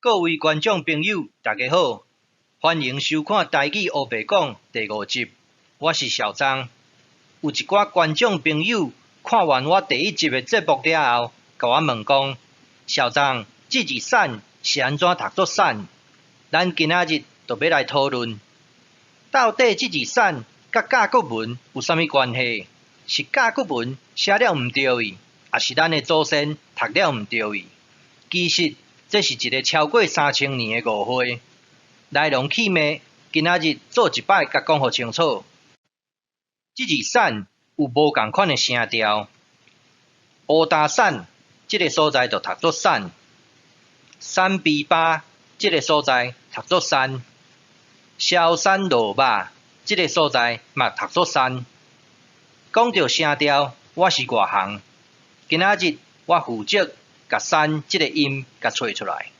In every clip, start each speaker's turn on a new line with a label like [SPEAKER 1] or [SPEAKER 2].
[SPEAKER 1] 各位觀眾朋友，大家好，歡迎收看《台語烏白講》第五集，我是小張。有一寡觀眾朋友看完我第一集的節目了後，共我問講：小張，這字散是按怎讀做散？咱今仔日就欲來討論，到底這字散佮甲骨文有啥物關係？是甲骨文寫了毋對去，抑是咱的祖先讀了毋對去？其實，這是一个超過3000年的誤會，來龍去脈，今仔日做一擺共講予清楚。這字散有無仝款的聲調，烏焦散這个所在就讀做散，瘦枇杷這个所在讀做山，蕭山落肉這个所在嘛讀做山。講著聲調，我是外行，今仔日我負責共山這个音共揣出來。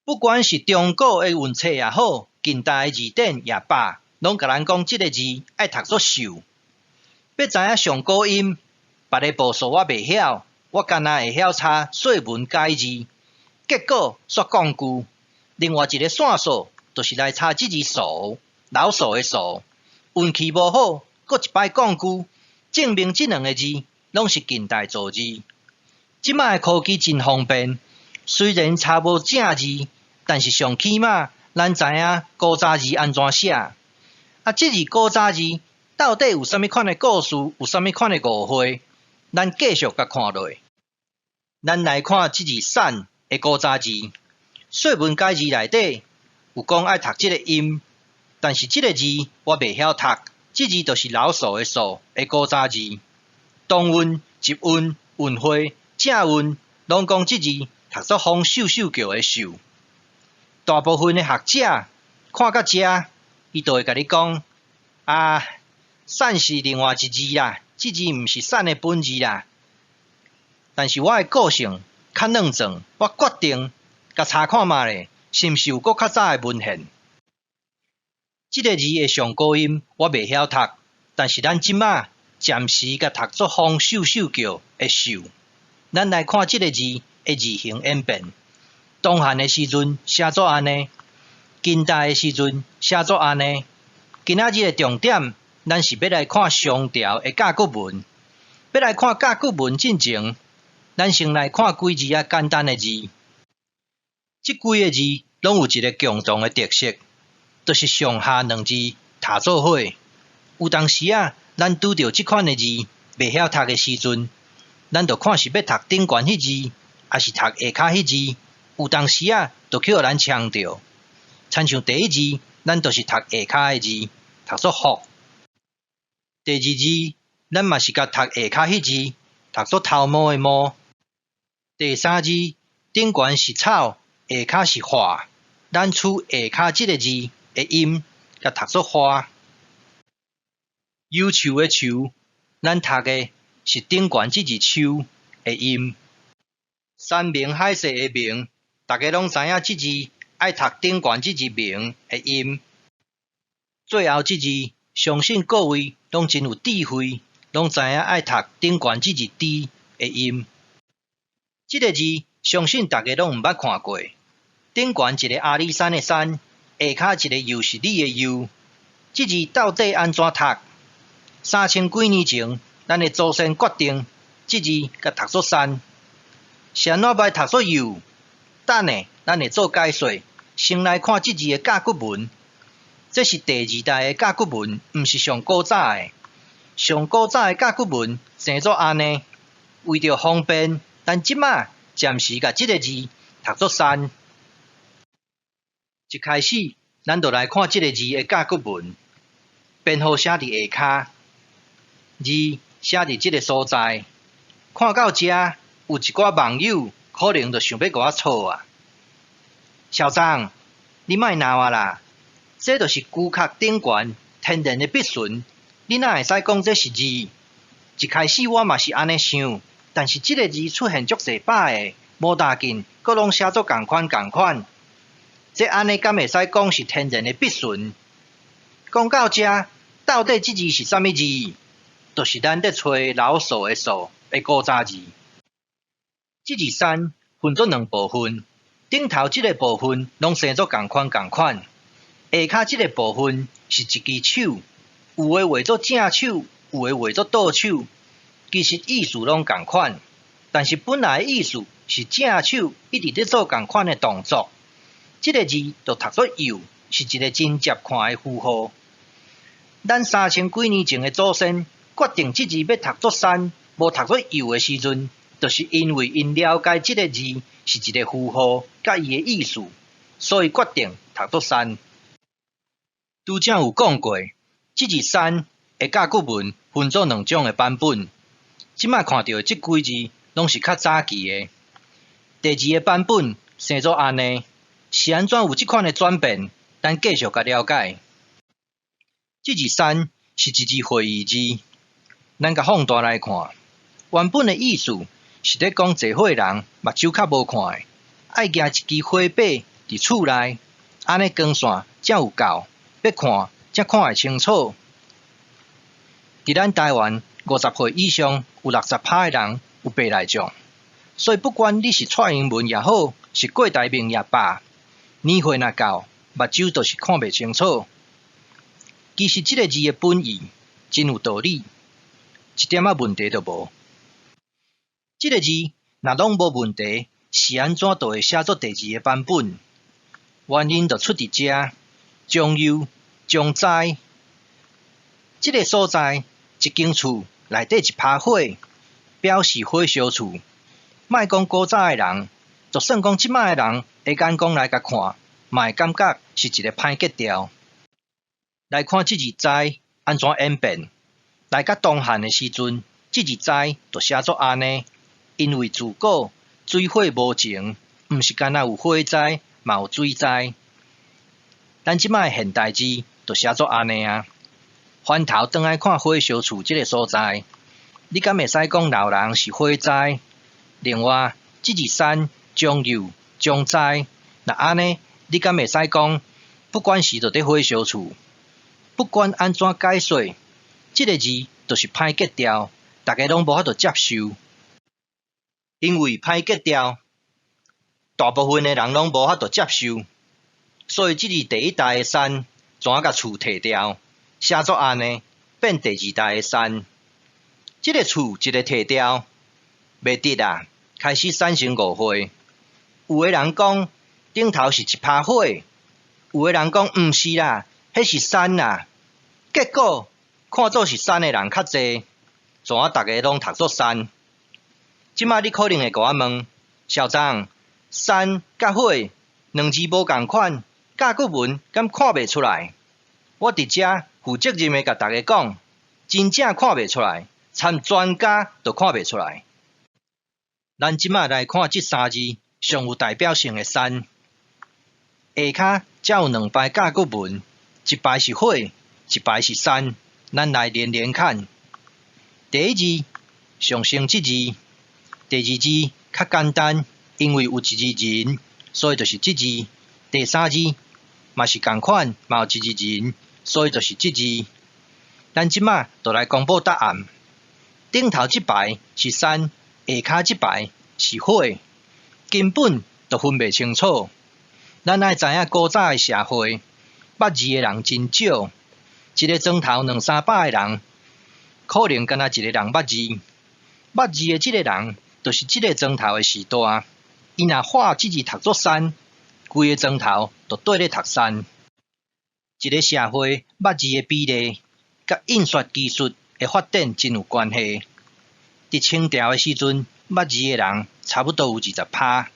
[SPEAKER 1] 不管是中古的文冊也好，近代的字典也罷，攏共咱講這个字愛讀做秀。欲知影上古音，別个步數我袂曉，我干焦會曉查說文解字，結果煞講句。另外一个線索，就是來查這字叟，老叟的叟，運氣無好，閣一擺講句，證明這兩个字攏是近代造字。這擺的科技真方便，雖然查無正字，但是上起碼咱知影古早字按怎寫。啊，這字古早字到底有啥物款的故事，有啥物款的誤會？咱繼續共看落。咱來看這字散的古早字，說文解字內底有講愛讀這个音，但是這个字我袂曉讀，這字就是老叟的叟的古早字。同韻、集韻、韻會。正韻攏講這字讀做風秀秀叫的秀。大部分的學者看到這，伊就會共你講：啊，散是另外一字啦，這字毋是散的本字啦。但是我的個性較軟壯，我決定共查看覓咧，是毋是有閣較早的文獻？這个字的上古音我袂曉讀，但是咱這馬暫時共讀做風秀秀叫的秀。咱來看這个字的字形演變。東漢的時陣寫做按呢，近代的時陣寫做按呢。今仔日的重點，咱是欲來看商朝的甲骨文。欲來看甲骨文進前，咱先來看幾字仔簡單的字。這幾个字攏有一个共同的特色，就是上下兩字疊做伙。有當時仔，咱拄著這款的字袂曉讀的時陣，咱就看是欲讀頂懸彼字，抑是讀下跤彼字。有當時仔，就去予咱戕著。親像第一字，咱就是讀下跤的字，讀做福；第二字，咱嘛是共讀下跤彼字，讀做頭毛的毛。第三字，頂懸是草，下跤是化，咱取下跤這个字的音，共讀做花。有樹的樹，咱讀的是頂懸這字秋的音。山盟海誓的盟，逐家攏知影這字愛讀頂懸這字明的音。最後這字，相信各位攏真有智慧，攏知影愛讀頂懸這字知的音。這个字，相信逐家攏毋捌看過。頂懸一个阿里山的山，下跤一個又是你的又，這字到底按怎讀？3000幾年前，咱的祖先決定，這字共讀做山，是按怎䆀讀做又？等下，咱會做解說。先來看這字的甲骨文，這是第二代的甲骨文，毋是上古早的。上古早的甲骨文生做按呢，為著方便，咱這馬暫時共這个字讀做山。一開始，咱就來看這个字的甲骨文，編號寫佇下跤，字寫佇這个所在。看到這，有一寡網友可能就想欲共我吵啊！小張，你莫鬧啊啦！這就是龜殼頂懸天然的筆順，你哪會使講這是字？一開始我嘛是按呢想，但是這个字出現足濟擺的，無大緊，閣攏寫做仝款仝款，這按呢敢會使講是天然的筆順？講到這，到底這字是啥物字？就是咱咧揣老叟的叟的古早字。這字山分做兩部分，頂頭這个部分攏生做仝款仝款，下跤這个部分是一支手，有的畫做正手，有的畫做倒手，其實意思攏仝款，但是本來的意思是正手一直咧做仝款的動作。這个字就讀做右，是一个真捷看的符號。咱3000幾年前的祖先決定這字欲讀做山，無讀做右的時陣，就是因為𪜶了解這个字是一个符號，佮伊的意思，所以決定讀做山。拄才有講過，這字山的甲骨文分做兩種的版本。這擺看著的這幾字攏是較早期的。第二个版本生做按呢，是按怎有這款的轉變？咱繼續共了解。這字山是一字會意字，咱共放大來看，原本的意思是咧講濟歲人目睭較無看的，愛舉一支火把佇厝內，按呢光線才有夠，欲看才看會清楚。佇咱台灣50歲以上有60%的人有白內障，所以不管你是蔡英文也好，是郭台銘也罷，年歲若到，目睭就是看袂清楚。其實這个字的本意真有道理，一點仔問題都無。這个字若攏無問題，是按怎就會寫做第二个版本？原因就出佇遮，將右將災。這个所在一間厝內底一趴火，表示火燒厝。莫講古早的人，就算講這擺的人的眼光來共看，嘛會感覺是一个歹格調。來看這字災按怎演變，來到東漢的時陣，這字災就寫做按呢，因為自古水火無情，毋是干焦有火災，嘛有水災。咱這擺現代字就寫做按呢啊。翻頭轉來看火燒厝這个所在，你敢會使講老人是火災？另外，這字山將右將災，若按呢，你敢會使講不管是佇咧火燒厝？不管按怎解說，這个字就是歹格調，逐家攏無法度接受。因為歹格調，大部分的人攏無法度接受，所以這字第一代的山，怎共厝提掉，寫做按呢，變第二代的山。這个厝一个提掉，袂得啊，開始產生誤會。有的人講頂頭是一趴火，有的人講毋是啦，彼是山啦。結果看做是山的人較濟，怎啊逐家攏讀做山？這擺你可能會共我問，小張，山佮火兩字無仝款，甲骨文敢看袂出來？我佇遮負責任的共逐家講，真正看袂出來，參專家都看袂出來。咱這擺來看這三字上有代表性的山，下跤才有兩排甲骨文，一排是火，一排是山。咱來連連看。第一字上先這字，第二字較簡單，因為有一字人，所以就是這字。第三字嘛是仝款，嘛有一字人，所以就是這字。咱這擺就來公布答案。頂頭這排是山，下跤這排是火，根本就分袂清楚。咱愛知影古早的社會，捌字的人真少，一个莊頭兩三百個人，可能干焦一个人捌字。捌字的這个人，就是這个莊頭的序大。伊若喊這字讀做山，規个莊頭就綴咧讀山。一个社會捌字的比例，佮印刷技術的發展真有關係。佇清朝的時陣，捌字的人差不多有20%，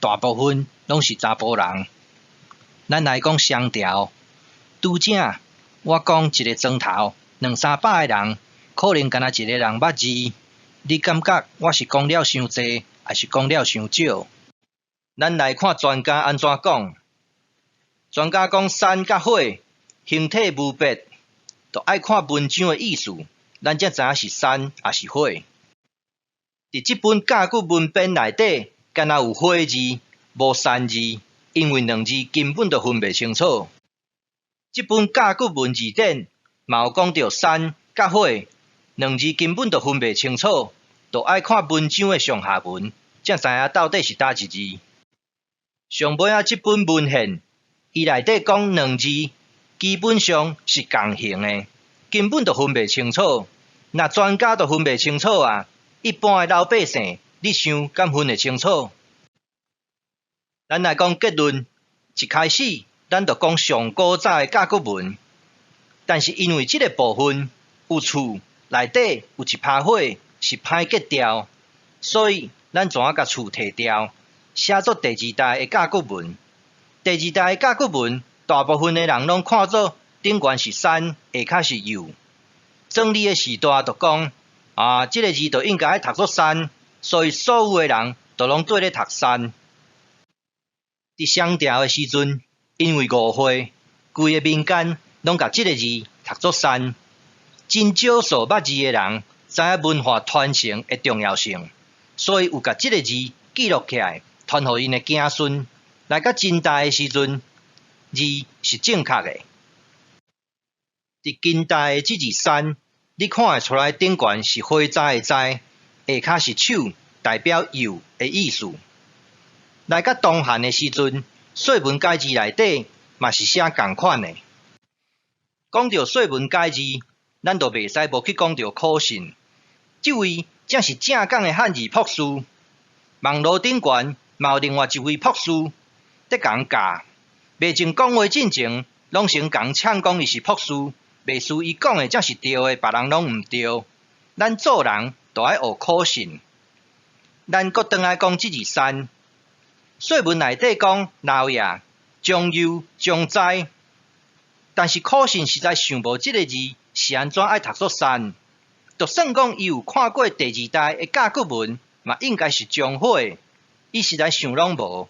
[SPEAKER 1] 大部分攏是查埔人。咱來講商朝，拄才我講一个莊頭兩三百个人，可能干焦一个人捌字。你感覺我是講了傷濟，抑是講了傷少？咱來看專家按怎講。專家講山佮火形體無別，就愛看文章的意思，咱才知影是山抑是火。佇這本甲骨文編內底，干焦有火字，無山字，因為兩字根本就分袂清楚。這本甲骨文字典嘛有講著山佮火兩字根本就分袂清楚，就愛看文章的上下文，才知影到底是佗一字。上尾仔這本文獻，伊內底講兩字，基本上是仝形的，根本就分袂清楚。若專家都分袂清楚啊，一般的老百姓，你想敢分會清楚？咱來講結論，一開始咱就講上古早的甲骨文，但是因為這个部分有厝內底有一趴火是歹格調，所以咱怎仔共厝提掉，寫做第二代的甲骨文。第二代的甲骨文，大部分的人攏看做頂懸是山，下跤是右。整理的時代就講啊，這个字就應該愛讀做山，所以所有的人都攏做咧讀山。佇商朝的時陣，因為誤會，規个民間攏共這个字讀做山。真少數捌字的人知影文化傳承的重要性，所以有共這个字記錄起來，傳予𪜶的子孫。來到秦代的時陣，字是正確的。佇近代的這字山，你看會出來頂懸是火災的災，下跤是手，代表右的意思。來到東漢的時陣，說文解字內底嘛是寫仝款的。講著說文解字，咱就袂使無去講著可信。這位才是正港的漢字博士。網路頂懸嘛有另外一位博士，佇共人教。袂前講話進前，攏先共人嗆講伊是博士，袂輸伊講的才是對的，別人攏毋對。咱做人就愛學可信。咱閣轉來講這字山。說文內底講老爺、將右、將知，但是可信實在想無這个字是按怎愛讀做山。就算講伊有看過第二代的甲骨文，嘛應該是將火，伊實在想攏無。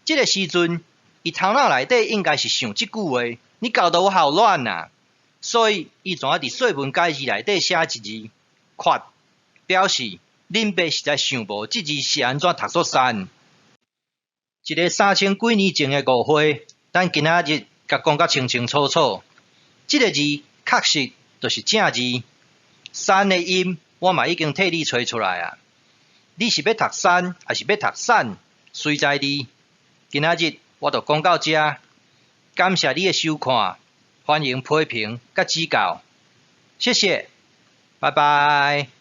[SPEAKER 1] 這个時陣，伊頭腦內底應該是想這句話：你搞得我好亂啊！所以伊怎仔佇說文解字內底寫一字缺，表示恁爸實在想無這字是按怎讀做山。一个三千幾年前的誤會，咱今仔日共講甲清清楚楚。這个字確實就是正字，山的音我嘛已經替你揣出來啊。你是欲讀山，抑是欲讀散，隨在你。今仔日我就講到遮，感謝你的收看，歡迎批評佮指教，謝謝，拜拜。